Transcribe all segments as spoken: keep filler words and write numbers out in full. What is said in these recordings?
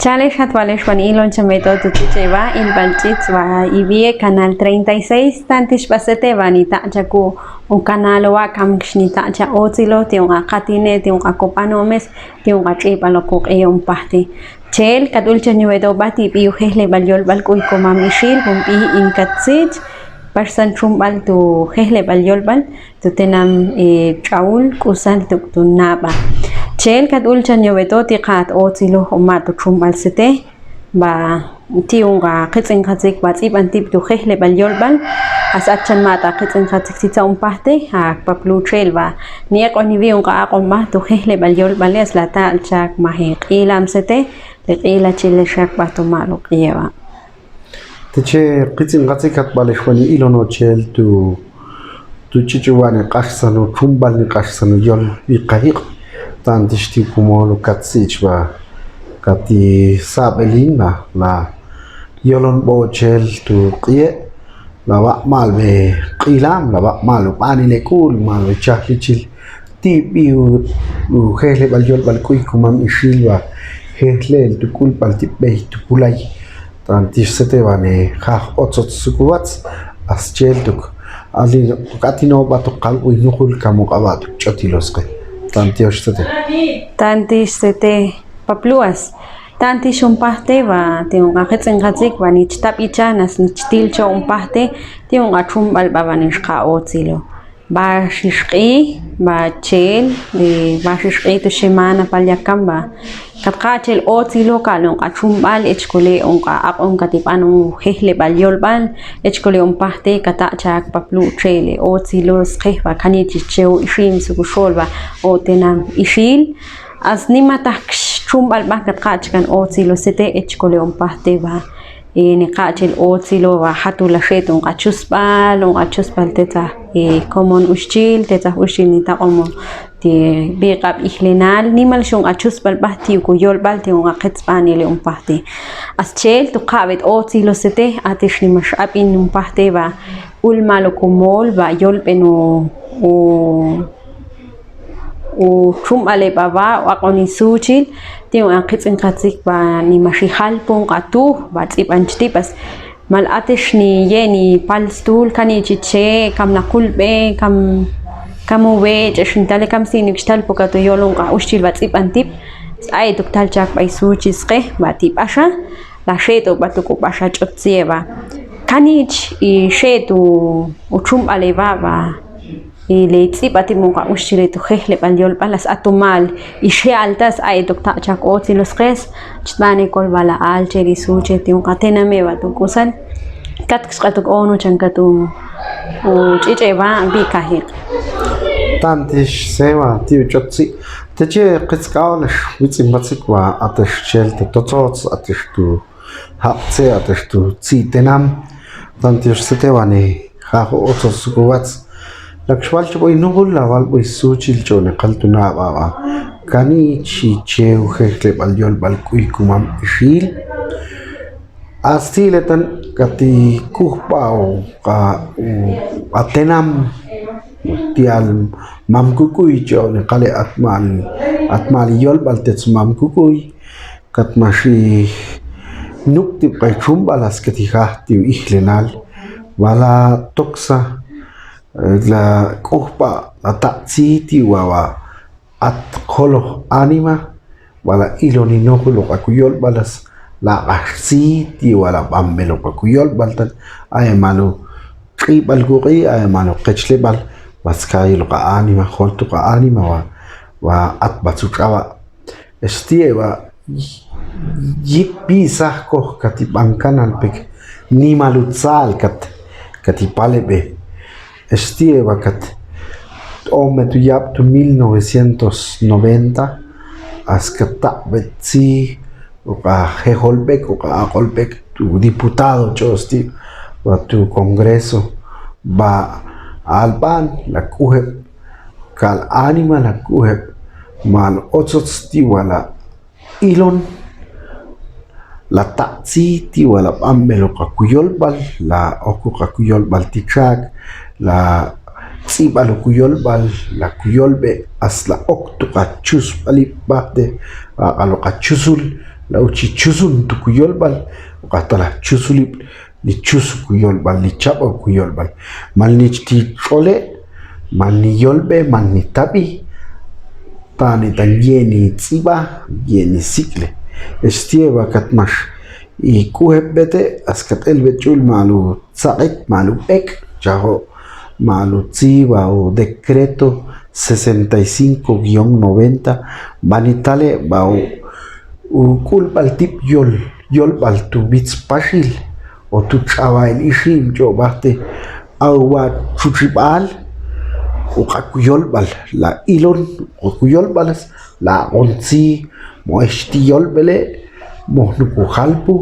Chalex, jatwalex, wan ilon chambet'o tu ch'ich'e ba, ilbal ch'ich' ba, ibie canal treinta y seis, tanti xbasete ba nita'chaku un canal wa kam xnita'cha otzilo ti un a katine, ti un a kopanome, ti un a ch'ibaloku q'ie un pajti. Chel kat ulchan yubet'o ba ti bi ujejlebal yolbal k'uy komam ixil, bun bi in kat sich, paxsan chumbal tu jejlebal yolbal, tu tenam, eh, ch'aul k'usal tu, tu naba. Chel kat ulchan yobet'o ti kat otzilo o ma tu chumbal sete, ba ti un a kitz'in katzik ba tz'iban tib tu jejlebal yolbal, as atxan ma ta kitz'in katzik titza un pajti, a paplu chel ba. Nieq'oni bi un a aq'on ba tu jejlebal yolbal, as la ta alchak ma je q'ilam sete, te q'ila chile xak ba tu ma lo q'ieba. Teche kitz'in katzik kat balex wan ilon o chel tu, tu ch'ich'e ba ni kaxsan o chumbal ni kaxsan o yol bi kajiq'. Tanti xti kumol o kat sich ba, kati sabelin ba, la yolon bo chel tu q'ie, la ba mal be q'ilam, la ba mal be bani le k'ul, mal be chajlichil. Ti bi u, ujejlebal yolbal k'uy komam ixil ba, jejlel tu k'ulbal ti bey tu pulay. Tanti xsete ba ni jaj otzot sukuwatz, as chel tuk. Ali, katino ba tu kalb'uy nuqul kamoq aba tu ch'otilos ke. Tanti xsete. Tanti xsete, papluas. Tanti xun pajti ba, ti un a kitz'in katzik ba ni chtab ichan, as ni chtil cho un pajti, ti un a chumbal ba ba ni xka otzilo. Ba xixq'i, ba chel, eh, ba xixq'i tu xemana pal yakan ba. Kat ka chel otzilo kal un a chumbal, echkole un a aq'on katiban un jejlebal yolbal, echkole un pajti kata'chak paplu chel, eh, otzilo sqej ba kani chi cheu ixim sukuxol ba, o tenam ixil. As nimataj kxchumbal ba kat ka chkan otzilo sete, echkole un pajti ba. Eh, ni ka chel otzilo ba jatu la xetu un a chusbal, un a chusbal tetza, eh, komon uxchil, tetza uxchil ni taq'omo ti biq'ab ijlenal, nimal xun a chusbal ba ti uku yolbal ti un a kitz'banile un pajti. As chel tu kabet otzilo sete, atix nimax ab'in un pajti ba, ulmal uku mol ba yolb'en u, u u chumb'ale ba ba, u aq'oni suchil, ti un a kitz'in katzik ba nimax ijal pun a tuj, ba tz'iban chtibas. Mal atex ni ye' ni pal stul, kani chi che, kam la kulb'e, kam, kam uwe, ch'ex ni tale, kam sini kxtal puka tu yol un a uxchil ba tz'iban tib. Ay tuk tal chak b'ay suchil sqej, ba ti b'axa, la xetu ba tuku b'axa ch'ot tzie ba. Kani chi, i xetu u chumb'ale ba ba. I le tz'ib'atib un a uxchile tu jejleb'al yolb'al, as atumal i xe'altas a e tok taq'chak otzilo sqes, chitb'ane kolb'al a alche ri suche ti un a tename ba tu k'usal. Kat kxq'atuk onu chan kat u ch'ich'e ba bi kajiq'. Tanti xse ba ti u ch'ot tzi'. Teche qitz k'aolex witz'in batz'ik ba atex chel te totzots, atex tu jab' tze, atex tu tzi' tenam. Tanti xse te bane jaj otzot suk'uwatz. Lak xwal chb'oy nujul, la wal b'oy suchil ch'o'ne qal tu nab'a ba. Kani chi che u jejleb'al yolb'al k'uy kumam ixil. As tzi' letan kati k'uj b'a o qa, o qa tenam ti'al mam kuk'uy ch'o'ne qale atmal, atmal yolb'al tetz mam kuk'uy. Kat max i nuk' ti b'ay chumb'al as kati jaj ti u ijlenal. Wala toksa, eh, la k'uj b'a la taq'tzi ti wa wa at qoloj anima, wala iloni nujul oq' aku yolb'al as la q'axtzi ti wala b'amb'el oq' aku yolb'al tal, ay malu q'ib'al kuq'i, ay malu qechleb'al, wa skayil oq' anima, joltuq anima wa, wa at b'atzu ch'ab'a. Este, wa yip b'isaj koj kati b'ankanal pek nimal utzal kat, kati paleb'e. Este, wa kat t'ome tu yab' tu mil novecientos noventa, as kat taq'b'etzi oq' a jejolb'ek, oq' a aq'olb'ek, tu diputado ch'osti, wa tu congreso, ba alb'an la k'ujeb', kal anima la k'ujeb', mal otzotz ti wala ilon, la taq'tzi ti wala b'amb'el oq' aku yolb'al, la ok oq' aku yolb'al ti chak, la tz'ib'al oq' aku yolb'al, la ku yolb'e, as la oktuq a chusb'alib' b'ajte, aq'al oq' a chusul, La uchi chusun tu kuyolbal, uqaxta la chusulib li chus kuyolbal, li chaba kuyolbal. Mal nich ti ch'ole, mal ni yolbe, mal ni tabi, tani tan yeni tziba, yeni sikle. Este ba kat max ik'ujebbete, askat elbe ch'ul malu tzaq'et, malu bek', chajo, malu tziba u decreto sesenta y cinco guion noventa, banitale ba u u k'ulb'al tib' yol, yolb'al tu bitz paxil o tu ch'awail ixim ch'o'b'ajte, aw wa chuchib'al uqa kuyolb'al la ilon, uqa kuyolb'al la aq'ontzi, mo exti yolb'ele, mo nuku jalpu,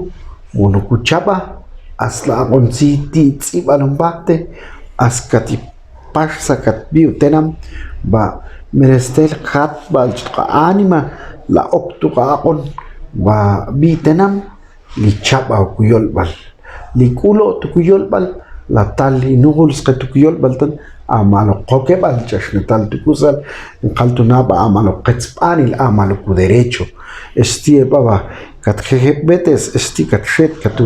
mo nuku chaba, as la aq'ontzi ti tz'ib'al umpajte, as katip pax sakat bi' utenam, ba merestel jatb'al ch'tuqa anima la ok tuqa aq'on, ba bi' tenam li chab'a ukuyolb'al, li k'ulo' tukuyolb'al, la tal inujul sqe tukuyolb'al tan, amal oqokeb'al ch'axnetal tuk'usal, nqal tuna ba amal oqetzb'anil, amal ukuderecho. Este b'aba kat jejeb'b'etes, este kat xet kat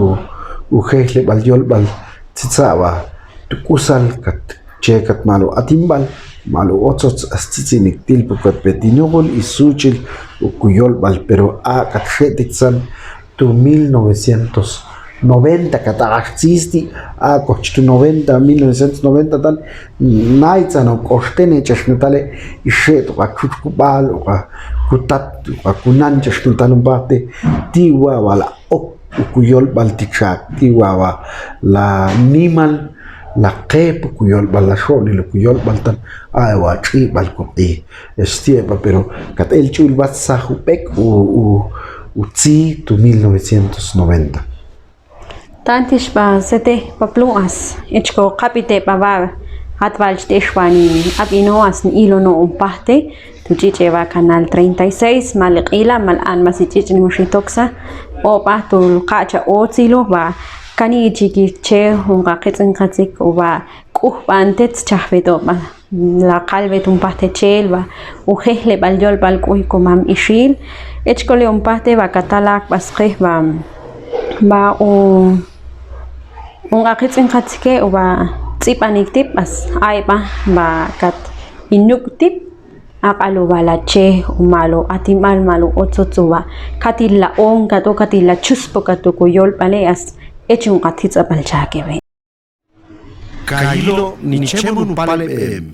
ujejleb'al yolb'al tzitza' ba tuk'usal kat che kat malu atinb'al, malu otzotz, astzitzin iktil pukat betinuqul isuchil ukuyolb'al, pero a kat xetik san tu mil novecientos noventa kat aqaxtzisti, a koch tu noventa, mil novecientos noventa tal, naytzan ok'oxtene ch'axnetale, ixet uqa chuchkub'al, uqa kutat, uqa kunan ch'axnetal umpajte, ti wa b'ala ok ukuyolb'al ti chak, ti wa b'a la nimal la qep ukuyolb'al, la xo'nil ukuyolb'al tan, a wa ch'ib'al kuq'i. Este b'a pero kat el ch'ul b'at saj ub'ek u, u, utzi tu mil novecientos noventa. Tanti xba sete papluas, echko qab'ite b'aba, jatb'al cht'ex b'ani ab'ino as ni ilo no umpajte, tu ch'ich'e b'a canal treinta y seis, mal iq'ila, mal anma si ch'ich'ni muxi toksa, o b'a tu qacha o tzilo b'a, kani ichiki che un qaqitz'in qatzik u b'a k'uj b'ante tchajb'et o b'a la qalb'et umpajte chel b'a ujejleb'al yolb'al k'uy komam ixil, echkole umpajte b'a katalak b'a sqej b'a, b'a u un qaqitz'in qatzike u b'a tz'ib'anik tib' b'a s-, ay b'a, b'a kat inuk' tib', aq'al u b'a la che, u malu atinb'al, malu otzotz u b'a, katil la on, kat o katil la chuspo, kat ukuyolb'ale as, echun qatitz'ab'al chakebe. Kayilo nichemon upaleb'em.